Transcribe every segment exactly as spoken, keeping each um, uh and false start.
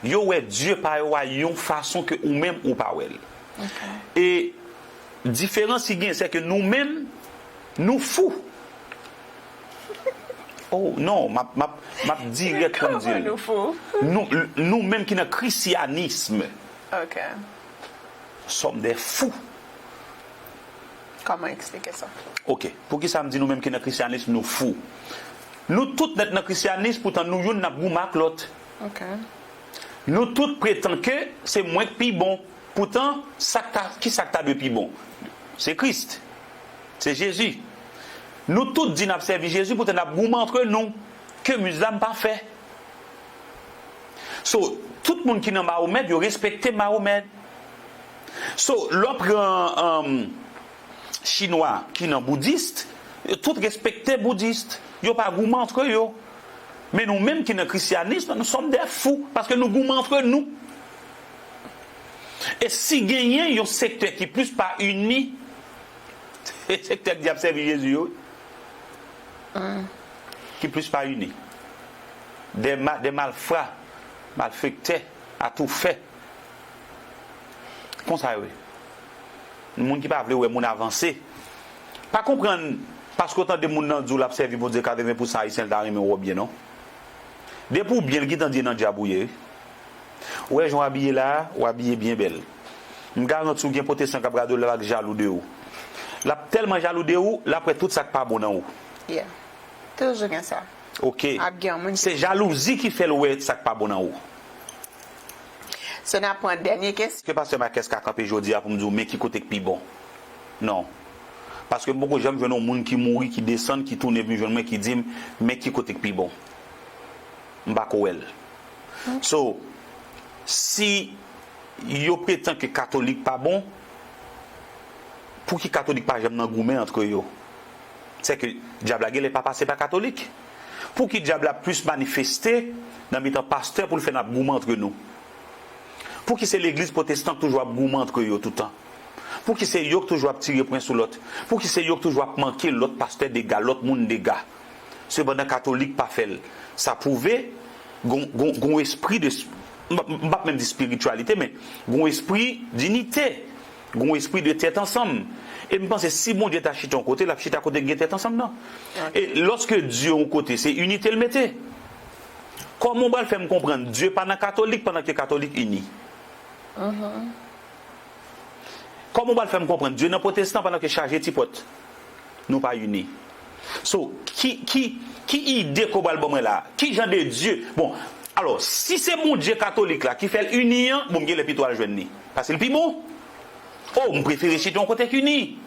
Yo wè Dye pa yo a yon fason ke ou menm ou pa wè l. E diferans ki gen, se ke nou menm, nou fou. Oh non, m ap, m ap, m ap dirèk pou m di l. Nou, nou menm ki nan krisyanism, Ok. Sommes des fous. Kòman eksplike sa? Ok, poukisa m di nou menm ki nan krisyanism, nou fou? Nou tout nèt nan krisyanism, poutan nou youn n ap goumen ak lòt. Ok. Nou tout pretan ke se mwen k pi bon. Poutan, sa k ta, ki sa k ta dwe pi bon? Se Kris. Se Jezi. Nou tout di n ap sèvi Jezi, poutan n ap goumen antre nou. Ke mizlam pa fè. So, tout moun ki nan Mahomet, yo respekte Mahomet. So, lè w pran um, Chinwa ki nan Boudist, yo tout respekte Boudist. Yo pa goumen antre yo. Men nou menm ki nan krisyanism, nous sommes des fous, paske nou goumen antre nou. E si genyen yon sektè ki plis pa ini, se sektè k di ap sèvi Jezi yo, ki plis pa ini. Des, ma, des malfrats, malfektè, atoufè. Konsa yo ye. Moun ki pa vle wè moun avanse. Pa konprann, paske w tande moun nan di w l ap sèvi Bondye, katreven pousan Ayisyen l ta renmen w byen non. Depi w byen, l gentan di e nan dyab ou ye wi. Ou wè jan w abiye la a, w abiye byen bèl. M garanti w gen pwotestan k ap gade w la, l ap jalou de ou. L ap tèlman jalou de ou, l ap wè tout sa k pa bon nan ou. Yeah. Toujou gen sa. Ok. Ap gen yon moun ki Se jalouzi ki fè l wè sa k pa bon nan ou. So n ap pran dènye kesyon. Ke pastè Marques ka kanpe jodi a pou m di w men ki kote k pi bon. Non. Paske m poko janm jwenn yon moun ki mouri, ki desann, ki tounen vin jwenn mwen, ki di m men ki kote k pi bon. M pako wè l. So, si yo pretan ke katolik pa bon, pouki katolik pa janm nan goumen antre yo? Sèke dyab la genlè pa pase pa katolik. Pouki dyab la plis manifeste nan mitan pastè pou l fè n ap goumen antre nou? Pouki se legliz pwotestan k toujou ap goumen antre yo toutan? Pouki se yo k toujou ap tire pwen sou lòt? Pouki se yo k toujou ap manke lòt pastè dega, lòt moun dega? Sepandan katolik pa fè l. Sa pwouve gon, gon, gon espri de, m p ap menm di espirityalite, men gon espri dinite, gon espri de tèt ansanm. E m panse si Bondye ta chita yon kote, l ap chita kote k gen tèt ansanm nan. E lòske Dye yon kote, se inite l mete. Kòman w pral fè m konprann Dye pa nan katolik pandan ke katolik ini? Kòman w pral fè m konprann Dye nan pwotestan pandan ke chaje ti pòt? Nou pa ini. So, ki, ki, ki ide ke w pral ban mwen la? Ki jan de Dye? Bon, alò, si se Bondye katolik la ki fè l ini an, bon, m genlè pito al jwenn li. Paske l pi bon. Oh, m prefere chita yon kote k ini.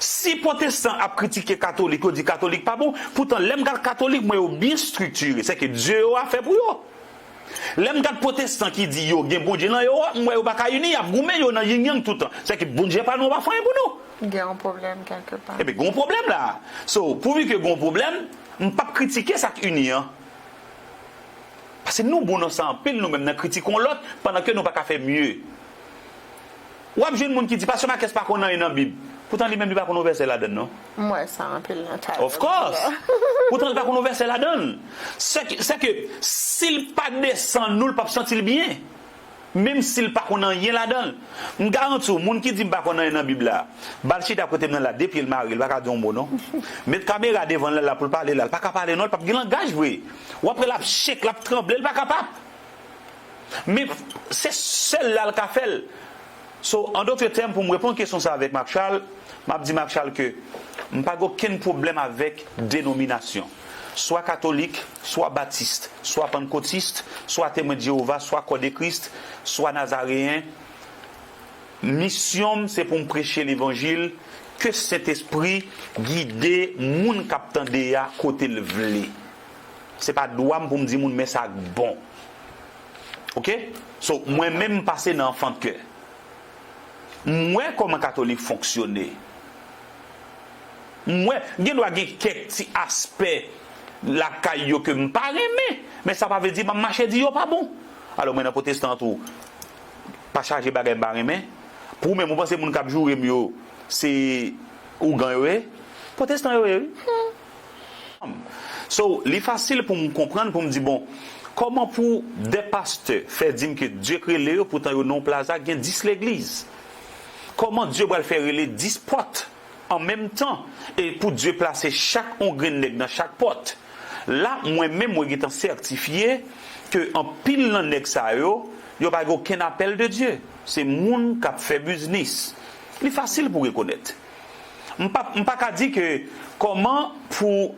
Si pwotestan ap kritike katolik, yo di katolik pa bon, poutan lè m gad katolik, m wè yo byen estriktire, sèke Dye yo a fè pou yo. Lè m gad pwotestan ki di yo gen Bondye nan yo a, m wè yo pa ka ini, y ap goumen yo nan ying yang toutan. Sèke Bondye pa nou an pa fè anyen pou nou. Gen yon pwoblèm kèlkepa. Ebyen, gen yon pwoblèm la. So, pouvi ke gen yon pwoblèm, m p ap kritike sa k ini an. Paske nou bon nan sa anpil, nou menm nan kritike yon lòt, pandan ke nou pa ka fè mye. W ap jwenn moun ki di, Pastè Marques pa konn anyen nan Bib. Poutan li menm li pa konn yon vèsè ladann non. M wè sa anpil nan tay. Of course. Poutan li pa konn yon vèsè ladann. Sèke, sèke si l pa desann nou, l p ap santi l byen. Menm si l pa konn anyen ladann. M garanti w, moun ki di m pa konn anyen nan Bib la, ba l chita kote m nan la, de pye l mare, l pa ka di yon mo non. Met kamera devan l la pou l pale la, l pa ka pale non, l p ap gen langaj vre. W ap wè l ap shake, l ap tranble, l pa kapab. Men se sèl la l ka fè l. So, an dòt tèm, pou m reponn kesyon sa avèk Marc Charles, m ap di Marc Charles ke m pa gen okenn pwoblèm avèk denominasyon. Swa katolik, swa batis, swa pannkotis, swa temwen de Jewova, swa kò de Kris, swa nazareyen. Misyon m se pou m preche levanjil, ke Sentespri gide moun k ap tande a kote l vle. Se pa dwa m pou m di moun men sa k bon. Ok? So, mwen menm m pase nan anfan de kè. M wè kòman katolik fonksyone. M wè, gen dwa gen kèk ti aspè lakay yo ke m pa renmen, men sa pa vle di m ap mache di yo pa bon. Alò, mwen nan pwotestan tou, pa chaje bagay m pa renmen. Pou ou menm, ou panse moun k ap joure m yo, se ougan yo ye? Pwotestan yo ye, wi. So, li fasil pou m konprann, pou m di, bon, Kòman pou de pastè fè di m ke Dye k rele yo, poutan yo nan yon plaza, gen dis legliz? Kòman Dye pral fè rele dis pòt an menm tan, e pou Dye plase chak yon grenn nèg nan chak pòt? La, mwen menm, mwen gentan sètifye ke anpil nan nèg sa yo, yo pa gen okenn apèl de Dye. Se moun k ap fè biznis. Li fasil pou rekonèt. M pa, m pa ka di ke kòman pou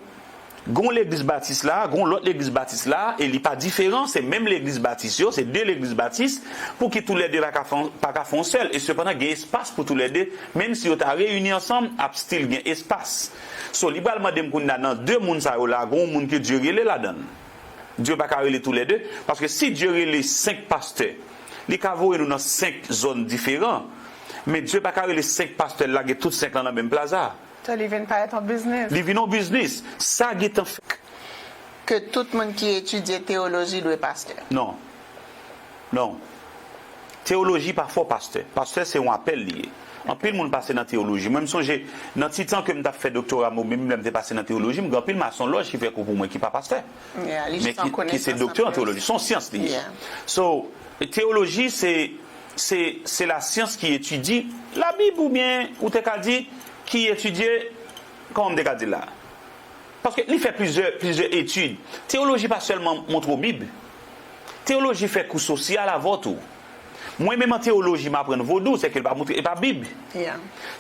gon legliz batis la, gon lòt legliz batis la, e li pa diferan, se menm legliz batis yo, se de legliz batis, pou ki toulède pa ka fè, pa ka fè yon sèl, e sepandan gen espas pou toulède, menm si yo ta reyini ansanm, ap still gen espas. So, li pral mande m kounye a nan de moun sa yo la, gon moun ke Dye rele ladan l. Dye pa ka rele toulède, paske si Dye rele senk pastè, li ka voye nou nan senk zòn diferan, men Dye pa ka rele senk pastè, l lage tout senk lan nan menm plaza. So, li vin parèt yon biznis. Li vin yon biznis. Sa gentan fèt. Ke tout moun ki etidye teyoloji dwe pastè? Non. Non. Teyoloji pa fè w pastè. Pastè se yon apèl li ye. Anpil moun pase nan teyoloji. Mwen, m sonje, nan ti tan ke m t ap fè doktora m, oubyen menm lè m te pase nan teyoloji, m gen anpil masonlòj ki fè kou pou mwen, ki pa pastè. Men ki, ki se doktè an teyoloji. Se yon syans li ye. So, teyoloji se, se, se lasyans ki etidye Labib, oubyen ou te ka di, ki etidye, kòman m te ka di l la? Paske li fè plizyè, plizyè etid. Teyoloji pa sèlman montre w Bib. Teyoloji fè kou sosyal avè w tou. Mwen menm an teyoloji m aprann vodou, sèke l pa montre, e pa Bib.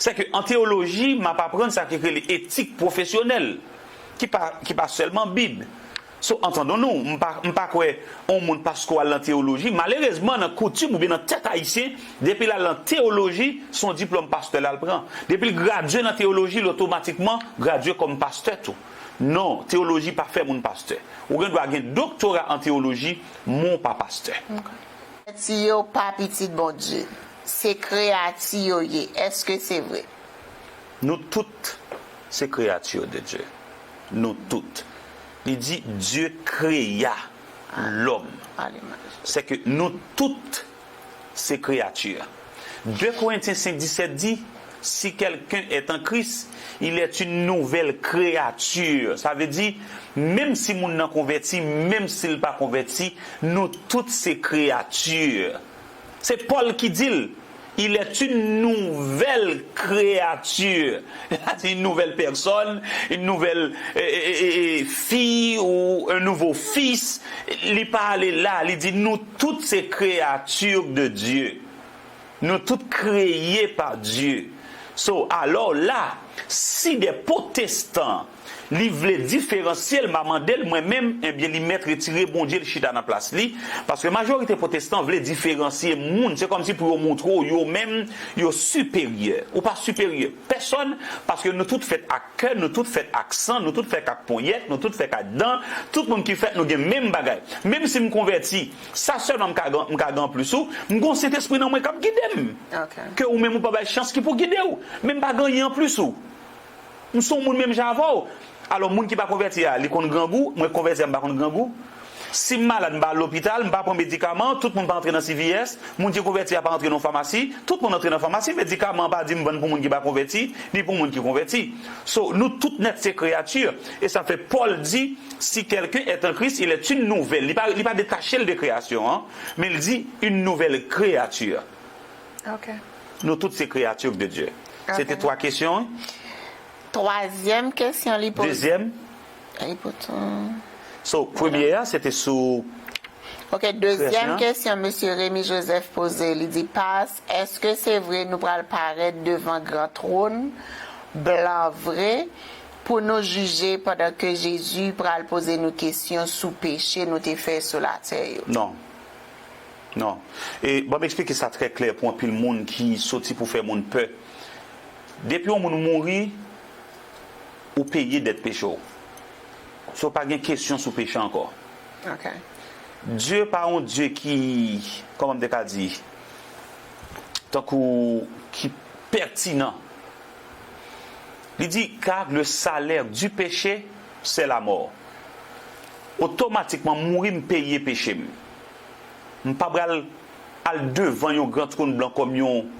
Sèke an teyoloji m ap aprann sa ki rele etik pwofesyonèl, ki pa, ki pa sèlman Bib. So, antandon nou, m pa, m pa kwè yon moun paske w al nan teyoloji, malerezman, nan koutim oubyen nan tèt ayisyen, depi l al nan teyoloji, se yon diplòm pastè l al pran. Depi l gradye nan teyoloji, l otomatikman gradye kòm pastè tou. Non, teyoloji pa fè moun pastè. Ou gen dwa gen doktora an teyoloji, men w pa pastè. Ti yo pa pitit Bondye. Se kreyati yo ye. Èske se vre? Nou tout se kreyati de Dye. Nou tout. Li di, Dieu créa l'homme. Sèke nou tout se kreyati. De Korentyen senk disèt di, si quelqu'un est en Christ, il est une nouvelle créature. Sa vle di, menm si moun nan konvèti, menm si l pa konvèti, nou tout se kreyati. Se Pòl ki di l, il est une nouvelle créature. Li pa di une nouvelle personne, une nouvelle, eh, eh, eh, eh, fille ou un nouveau fils. Li pa ale la, li di nou tout se kreyati de Dye. Nou tout kreye pa Dye. So, alò la, si de pwotestan li vle diferansye l, m a mande l mwen menm, ebyen li mèt retire Bondye l chita nan plas li, paske majorite pwotestan vle diferansye moun, se kòmsi pou yo montre w yo menm yo siperyè. Ou pa siperyè pèsòn, paske nou tout fèt ak kè, nou tout fèt ak san, nou tout fèt ak ponyèt, nou tout fèt ak dan, tout moun ki fèt nou gen menm bagay. Menm si m konvèti, sa sèlman m ka gen, m ka gen anplis ou, m gen yon Sentespri nan mwen k ap gide m. Ke ou menm ou pa bay chans ki pou gide w. Men m pa gen anyen anplis ou. M se yon moun menm jan avè w. Alò, moun ki pa konvèti a, li konn grangou, mwen k konvèti a, m pa konn grangou. Si m malad, m pa al lopital, m pa pran medikaman, tout moun pa antre nan C V S, moun ki konvèti a pa antre nan famasi, tout moun antre nan famasi, medikaman an pa di m vann pou moun ki pa konvèti, ni pou moun ki konvèti. So, nou tout nèt se kreyati, e sa fè Pòl di, si quelqu'un est en Christ, il est une nouvelle. Li pa, li pa detache l de kreyasyon an, men l di, une nouvelle créature. Nou tout se kreyati de Dye. Se te twa kesyon, wi? Twazyèm kesyon li poze. Dezyèm? So, premye a, se te sou Ok, dezyèm kesyon mesye Remy Joseph poze, li di, Pas, èske se vre nou pral parèt devan gran twòn blan vre pou nou jije pandan ke Jezi pral poze nou kesyon sou peche nou te fè sou latè yo? Non. Non. E ban m eksplike sa trè klè pou anpil moun ki soti pou fè moun pè. Depi yon moun mouri, ou peye dèt peche w. So, pa gen kesyon sou peche ankò. Dye pa yon Dye ki, kòman m te ka di, tankou ki pètinan. Li di, car le salaire du péché, c'est la mort. Otomatikman, mouri, m peye peche m. M pa pral al devan yon gran twòn blan kòm yon,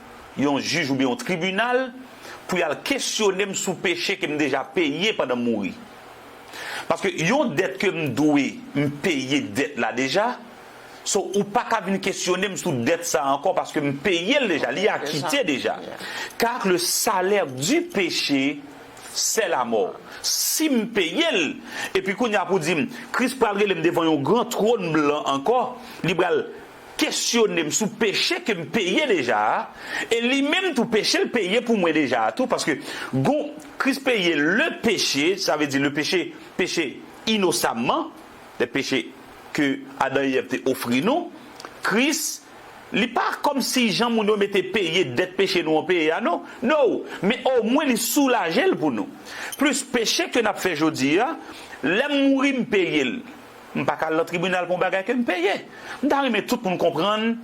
yon jij oubyen yon tribinal pou y al kesyone m sou peche ke m deja peye pandan m mouri. Paske yon dèt ke m dwe, m peye dèt la deja. So, ou pa ka vin kesyone m sou dèt sa ankò, paske m peye l deja, li akite deja. Car le salaire du péché, c'est la mort. Si m peye l, epi kounye a pou di m, Kris pral rele m devan yon gran twòn blan ankò, li pral kesyone m sou peche ke m peye deja a, e li menm tou peche l peye pou mwen deja a tou, paske gon, Kris peye le péché, sa vle di le péché, peche inosamman, de peche ke Adan e Èv te ofri nou, Kris, li pa kòmsi jan moun yo mete peye dèt peche nou an peye a, non. No, men omwen li soulaje l pou nou. Plis peche ke n ap fè jodi a, lè m mouri m peye l. M pa ka al nan tribinal pou yon bagay ke m peye. M ta renmen tout moun konprann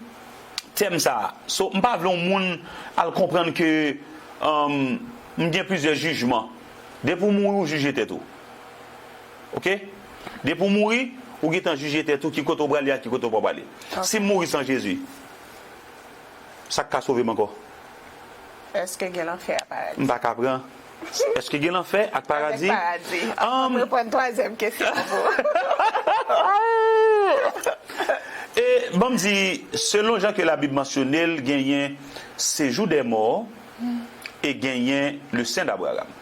tèm sa a. So, m pa vle yon moun al konprann ke um, m gen plizyè jijman. Depi w mouri, ou jije tèt ou. Oke? Depi w mouri, ou gentan jije tèt ou, ki kote w prale ak ki kote w pa prale. Si m mouri san Jezi, sa k ka sove m ankò? Èske gen lanfè ak paradi? M pa ka pran. Èske gen lanfè ak paradi? Paradi. An m reponn twazyèm kesyon an pou. E ban m di, selon jan ke Labib mansyone l, genyen sejou dè mò e genyen le sen d'Abraham.